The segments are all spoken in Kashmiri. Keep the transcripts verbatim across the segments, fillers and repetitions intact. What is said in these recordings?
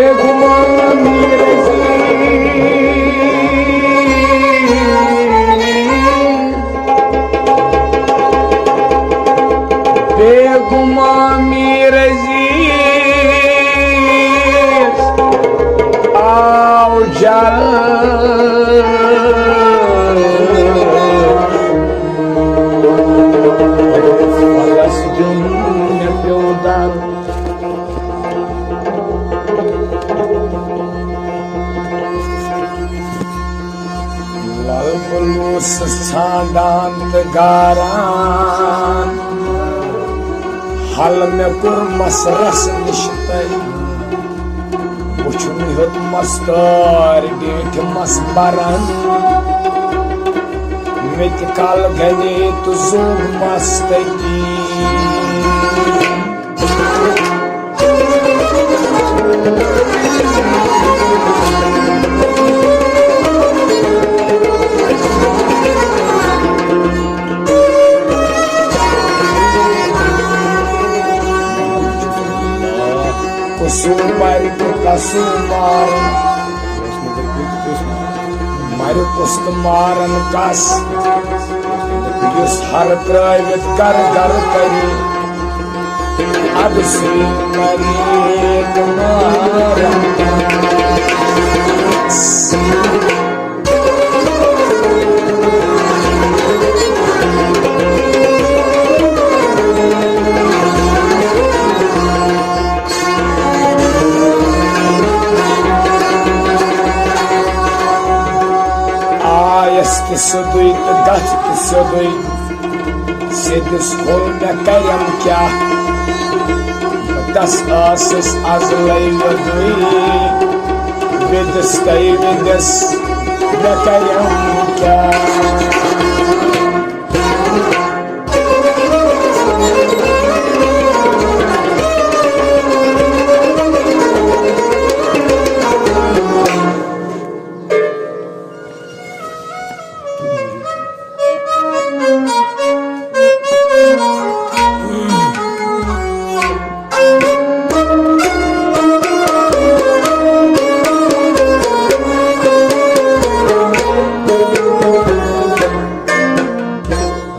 گمان میٖر عزیز، بے گمان میٖر عزیز آو جلد۔ وَلَس دیُن مےٚ پیوٚو درد۔ لل بلوس ژھانڈان تہٕ گاران، حل مےٚ کوٚر مس رس نِش تٔتۍ۔ وُچھُن ہیوٚت مس تٲرۍ ڈیٖٹھِ مس بران، مےٚ تہِ کل گنے تہٕ زوٗ مس تٔتی۔ قصوٗر مارِ تہٕ قصوٗر مارُن۔ مَرِ کُس تہٕ مارَن کَس، یُس ہَر ترٛٲوِتھ گَرٕ گَرٕ کَرِ، اَدٕ سُے مَرِ تہٕ مارَن کَس۔ آیس تہِ سیوٚدُے تہٕ گژھ تہِ سیوٚدُے۔ سیٚدِس کھوٚل مےٚ کرم کیٛاہ؟ بہٕ تس ٲسٕس از لَے ویٚدُے۔ ویٚدِس تَے ویٚدِس مےٚ کرم کیٛاہ؟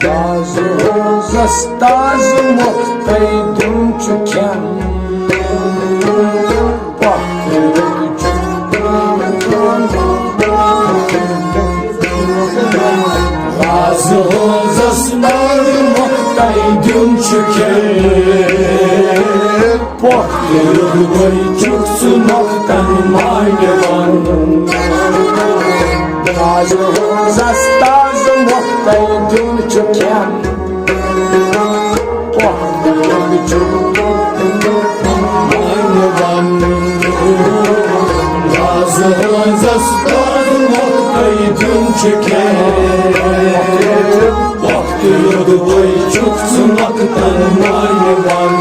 راز روزس تازٕ مۄختَے دیُن چھُ کھٮ۪ن۔ پۄختہٕ یوٚت چھُ راز روزس تازٕ مۄختَے دیُن چھُ کھٮ۪ن۔ پۄختہٕ یوٚدوَے چھُکھ ژٕ نۄقتَن مانہِ وَن۔ تازٕ روزس تازٕ مۄختَے دیُن چھُ کھٮ۪ن۔ پۄختہٕ یوٚدوَے چھُکھ ژٕ نۄقتَن مانہِ وَن۔ تازٕ روزس تازٕ مۄختَے دیُن چھُ کھٮ۪ن۔ پۄختہٕ یوٚدوَے چھُکھ ژٕ نۄقتَن مانہِ وَن۔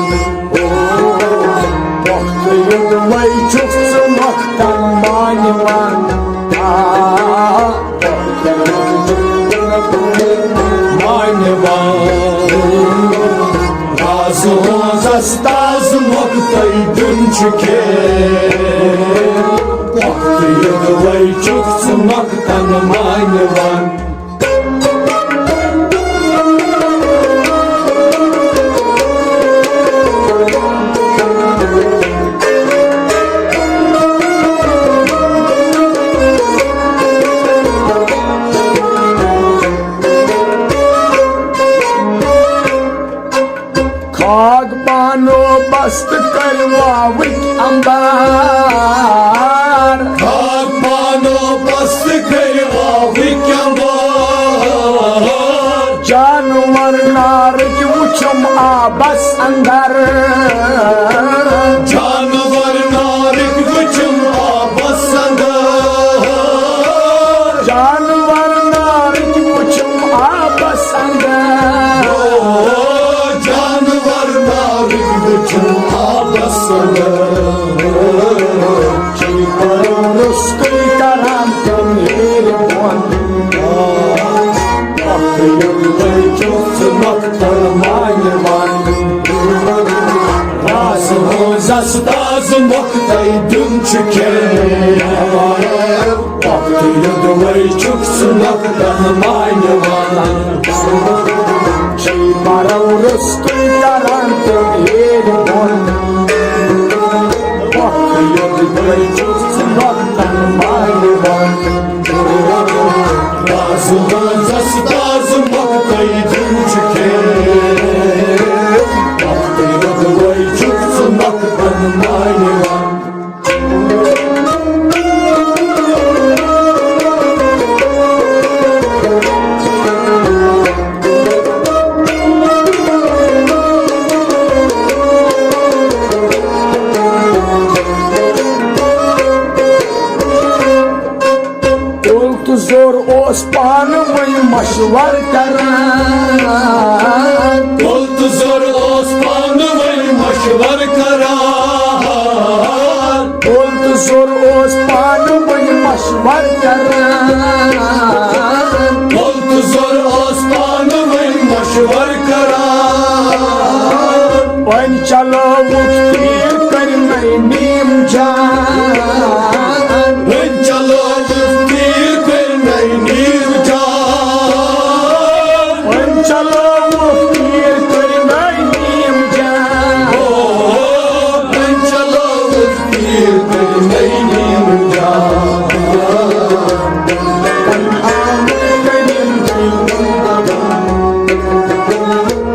پۄختہٕ یوٚدوَے چھُکھ ژٕ نۄقتَن مانہِ وَن۔ آ، پۄختہٕ یوٚدوَے چھُکھ ژٕ نۄقتَن مانہِ وَن۔ راز روزس تازٕ مۄختَے دیُن چھُ کھٮ۪ن۔ پۄختہٕ یوٚدوَے چھُکھ ژٕ نۄقتَن مانہِ وَن۔ خاک بانو بست کٔرۍ واوٕکۍ اَمبار۔ خاک بانو بست کٔرۍ واوٕکۍ اَمبار۔ جانور نارٕکۍ وُچھُم آبس اندر۔ جانور نارٕکۍ وُچھُم آبس اندر۔ جانور نارٕکۍ وُچھُم آبس اندر۔ او جانور نارٕکۍ وُچھُم آبس اندر۔ چی کرو رُستُے کران تِم ہیرِ بۄن۔ پۄختہٕ یوٚدوَے چھُکھ ژٕ نۄقتَن مانہِ وَن۔ راز روزس تازٕ مۄختَے دیُن چھُ کھیل، وقت یوٚدوَے چھُکھ ژٕ وقتن مانہِ وَنان۔ چھُے پَرو روٚستُے کران تِم ہیرِ بۄن۔ وقت یوٚدوَے چھُکھ ژٕ وقتن مانہِ وَنان۔ تازٕ مٲنٛزس تازٕ مۄکھتَے دیُن چھُ کھیل۔ وقت یوٚدوَے چھُکھ ژٕ وقتن مانہِ وَنان۔ کُل تہٕ زوٚر اوس پانہٕ ؤنۍ مشورٕ کران۔ کُل تہٕ زوٚر اوس پانہٕ ؤنۍ مشورٕ کران۔ کُل تہٕ زوٚر اوس پانہٕ ؤنۍ مشورٕ کران۔ کُل تہٕ زوٚر اوس پانہٕ ؤنۍ مشورٕ کران۔ وۄنۍ چلٲوُکھ تیٖر کٔرۍ نَے نیٖم جان۔ وۄنۍ چلٲوُکھ تیٖر کٔرۍ نَے نیٖم جان۔ وۄنۍ چلٲوُکھ تیٖر کٔرۍ نَے نیٖم جان۔ او، وۄنۍ چلٲوُکھ تیٖر کٔرۍ نَے نیٖم جان۔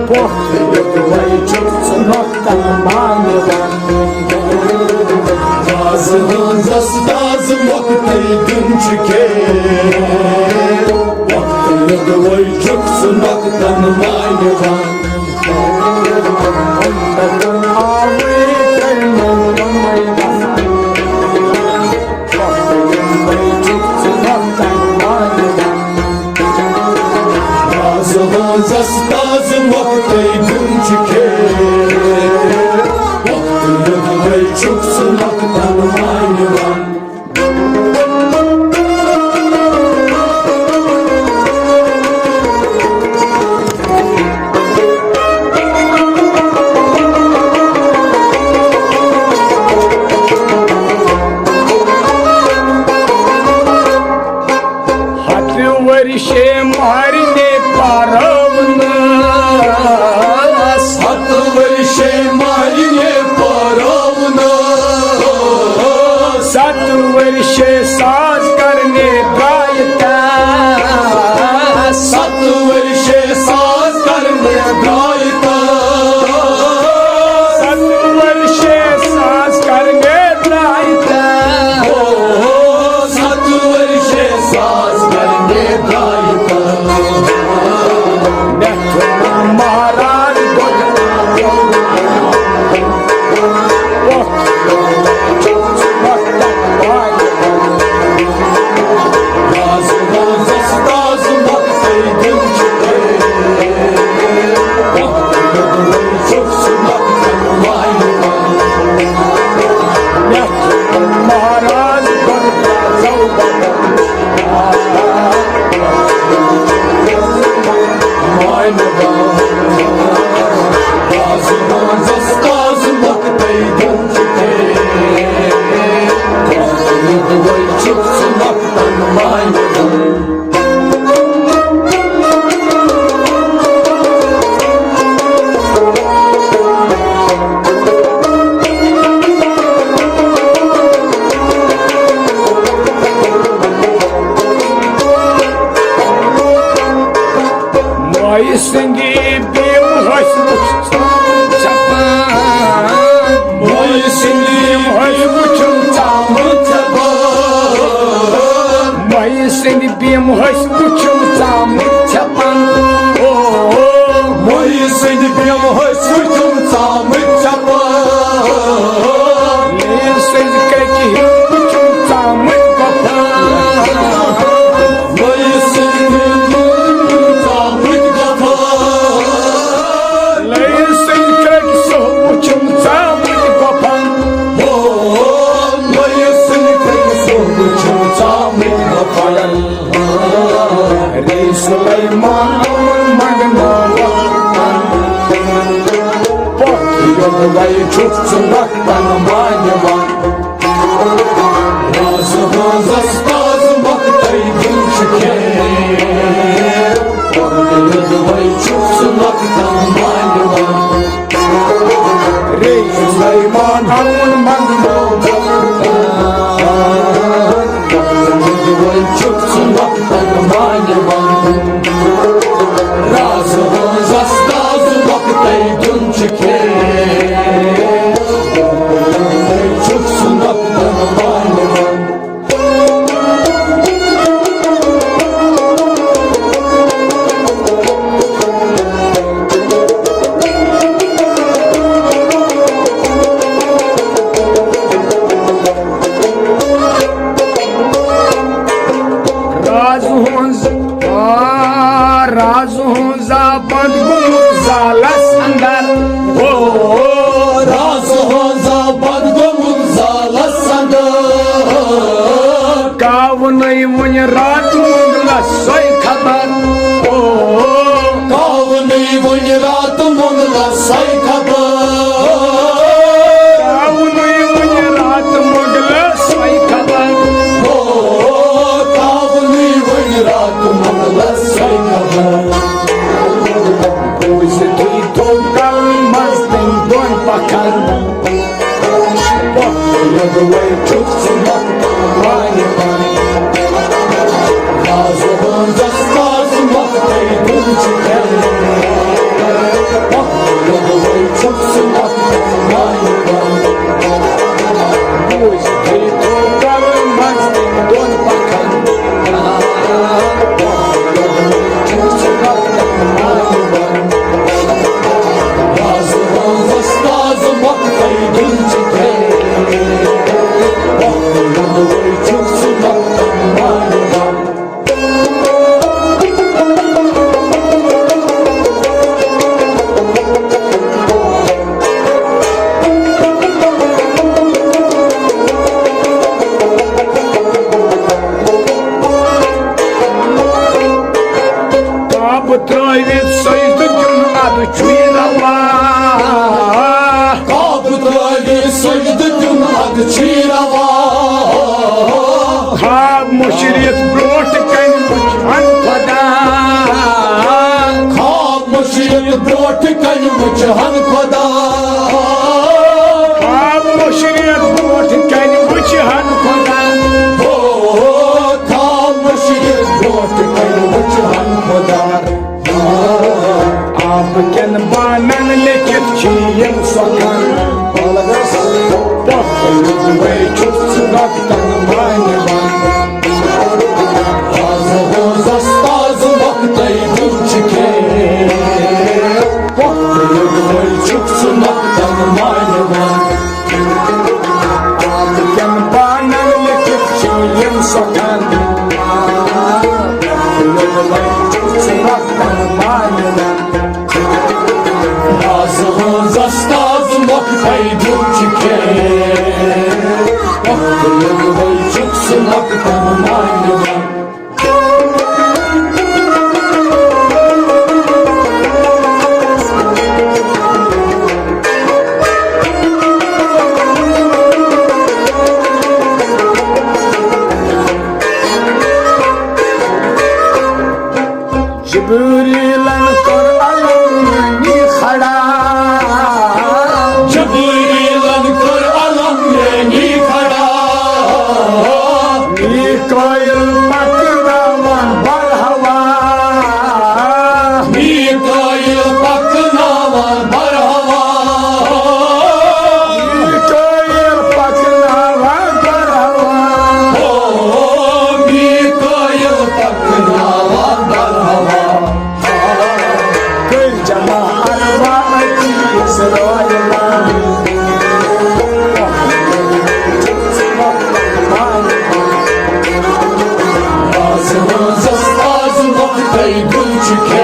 پۄپھ یوٚدوَے چھُکھ ژٕ نۄقتن مانہِ وَن۔ تازٕ مٲنٛزس تازٕ مۄکھتَے دیُن چھُ کھیل۔ وقت یوٚدوَے چھُکھ ژٕ نۄقتن مانہِ وَن۔ تازٕ مٲنٛزس تازٕ مۄکھتَے دیُن چھُ کھیل۔ وقت یوٚدوَے چھُکھ ژٕ نۄقتن مانہِ وَن۔ ہتہٕ ؤرشے مارنے پرونس۔ ہتہٕ ؤرشے مارنے پرونس۔ ستہٕ ؤرشے ساز کرنے درٛاے تس۔ ستہٕ ؤرشے ساز کرنے درٛاے تس۔ ستہٕ ؤرشے ساز کرنے درٛاے تس۔ او، ستہٕ ؤرشے ساز کرنے درٛاے تس۔ مےٚ چھُ مہراز گۄڈٕ۔ رازٕ رازس تازٕ مۄکھتَے دیُن چھُ کھیل۔ وقت یوٚدوَے چھُکھ ژٕ نۄقتن مانہِ وَن۔ یتھ مہراز بنتا زو بدل۔ مانہِ وَن۔ تازٕ مٲنٛزس تازٕ مۄکھتَے دیُن چھُ کھیل۔ وقت یوٚدوَے چھُکھ ژٕ نۄقتن مانہِ وَن۔ مایہِ سٕنٛدِ بیٖم ٲسۍ وٕچھ ژامٕتۍ ژھٮ۪پان۔ مایہِ سٕنٛدِ بیٖم ٲسۍ وٕچھُن ژامٕتۍ ژھٮ۪پان۔ مایہِ سٕنٛدِ بیٖم ٲسۍ وٕچھُن ژامٕتۍ ژھٮ۪پان۔ او، مایہِ سٕنٛدِ بیٖم ٲسۍ وٕچھُن ژامٕتۍ ژھٮ۪پان۔ مایہِ سٕنٛدِ کَتھِ ہِنٛدۍ وٕچھُن ژامٕتۍ وفا۔ مایہِ سٕنٛدِ بیٖم ٲسۍ وٕچھُن ژامٕتۍ وفا۔ لَیہِ سٕنٛدِ کھرٛکہِ سُہ وٕچھُن ژامٕتۍ گۄپھن۔ او، لَیہِ سٕنٛدِ کھرٛکہِ سُہ وٕچھُن ژامٕتۍ گۄپھن۔ رے سُلیمان یِمَن منٛگناوان۔ پۄپھ یوٚدوَے چھُکھ ژٕ وقتاً مانِوان۔ رازٕ ہُنٛد زا بنٛد گوٚمُت زالس اندر۔ او، رازٕ ہُنٛد زا بنٛد گوٚمُت زالس اندر۔ کاوٕ نَے وُنہِ راتہٕ مۄغلس سۄے خبر۔ او، کاوٕ نَے وُنہِ راتہٕ مۄغلس سۄے خبر۔ کاوٕ نَے وُنہِ راتہٕ مۄغلس سۄے خبر۔ او، کاوٕ نَے وُنہِ راتہٕ مۄغلس سۄے خبر۔ بوٗزِتھٕے تھوٚو کلہٕ منٛز تٔمۍ دۄن پکھن۔ پۄپھٕ یوٚدوَے چھُکھ ژٕ مۄختہٕ مانہِ بنٛد۔ رازٕ وٲنٛزس تازٕ مۄختَے دیُن چھُ کھٮ۪ن۔ پۄپھٕ یوٚدوَے چھُکھ ژٕ مۄختہٕ مانہِ بنٛد۔ بوٗزِتھٕے تھوٚو کلہٕ منٛز تٔمۍ دۄن پکھن۔ پۄپھٕ یوٚدوَے چھُکھ ژٕ مۄختہٕ مانہِ بنٛد۔ رازٕ وٲنٛزس تازٕ مۄختَے دیُن چھُ کھٮ۪ن۔ پۄپھٕ یوٚدوَے چھُکھ ژٕ مۄختہٕ مانہِ بنٛد۔ کعبہٕ ترٲوِتھ سجدٕ دیُن اَدٕ چھُے روا۔ کعبہٕ ترٲوِتھ سجدٕ دیُن اَدٕ چھُے روا۔ خواب مُشرِتھ برٛونٛٹھ کنہِ وٕچھ ہن خۄدا۔ خواب مُشرِتھ برٛونٛٹھ کنہِ وٕچھ ہن خۄدا۔ خواب مُشرِتھ برٛونٛٹھ کنہِ وٕچھ ہن خۄدا۔ ہو، خواب مُشرِتھ برٛونٛٹھ کنہِ وٕچھ ہن خۄدا۔ آبہٕ کٮ۪ن بانن لیٚکھِتھ چھِ یِم سۄکھان۔ پۄپھٕ یوٚدوَے چھُکھ ژٕ وقتن مانہِ بنٛد۔ رازٕ وٲنٛزس تازٕ مۄختَے دیُن چھُ کھٮ۪ن۔ پۄپھٕ یوٚدوَے چھُکھ ژٕ وقتن مانہِ بنٛد۔ آبہٕ کٮ۪ن بانن لیٚکھِتھ چھِ یِم سۄکھان۔ پۄپھٕ یوٚدوَے چھُکھ ژٕ وقتن مانہِ بنٛد۔ رازٕ وٲنٛزس تازٕ مۄختَے دیُن چھُ کھٮ۪ن۔ پۄپھٕ یوٚدوَے چھُکھ ژٕ وقتن مانہِ بنٛد۔ جبریلن کٔر علم یعنی کھڑا۔ جبریلن کٔر علم یعنی کھڑا۔ میکائیل پکناوان برہوا۔ میکائیل پکناوان برہوا۔ میکائیل پکناوان برہوا۔ او، میکائیل پکناوان برہوا۔ کٔرۍ جمع ارواح أتی اسرائیلن۔ رازٕ وٲنٛزس تازٕ مۄختَے دیُن چھُ کھٮ۪ن۔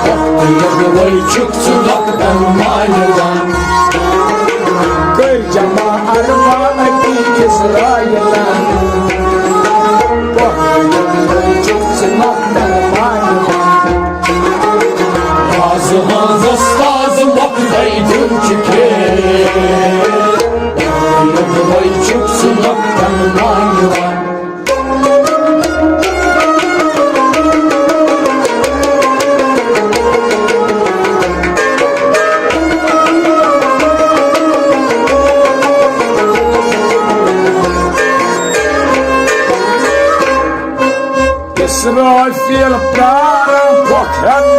پۄپھٕ یوٚدوَے چھُکھ ژٕ وقتن مانہِ بنٛد۔ کٔرۍ جمع ارواح أتی اسرائیلن۔ پۄپھٕ یوٚدوَے چھُکھ ژٕ وقتن مانہِ بنٛد۔ رازٕ وٲنٛزس تازٕ مۄختَے دیُن چھُ کھٮ۪ن۔ یوٚدوَے چھُکھ ژٕ وقتن مانہِ بنٛد۔ اسرافیل پراران پھۄکھ ہٮ۪تھ۔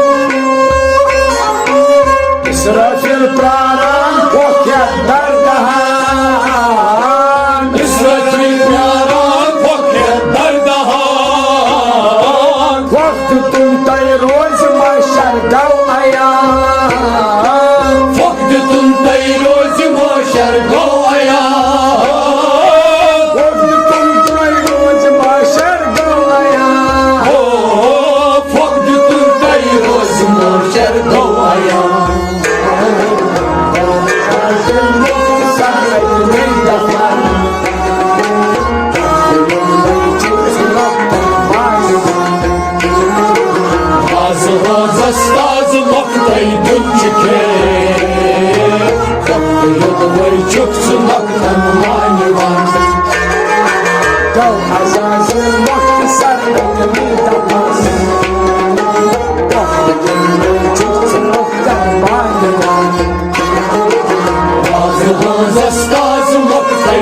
اسرافیل پراران پھۄکھ ہٮ۪تھ دردہان۔ اسرافیل پراران پھۄکھ ہٮ۪تھ دردہان۔ پھۄکھ دیُتُن تۄہہِ روزِ محشر گوٚو عیان۔ پھۄکھ دیُتُن تۄہہِ روزِ محشر گوٚو عیان۔ پھۄکھ دیُتُن تۄہہِ روزِ محشر گوٚو عیان۔ او،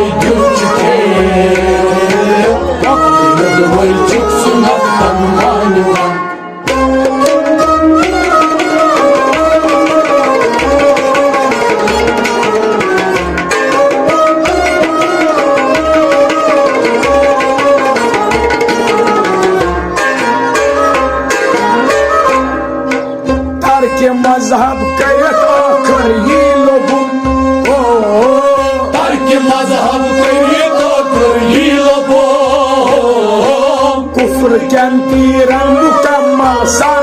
دِل چھُ ٹھیک، وقت یوٚدوَے چھُکھ ژٕ نقدن مانِوان۔ ترک مذہب کٔرِتھ ٲخٕر یی لوٚبُم۔ او، ترک مذہب کٔرِتھ ٲخٕر یی لوٚبُم۔ کفر کٮ۪ن تیٖرن مکمل سا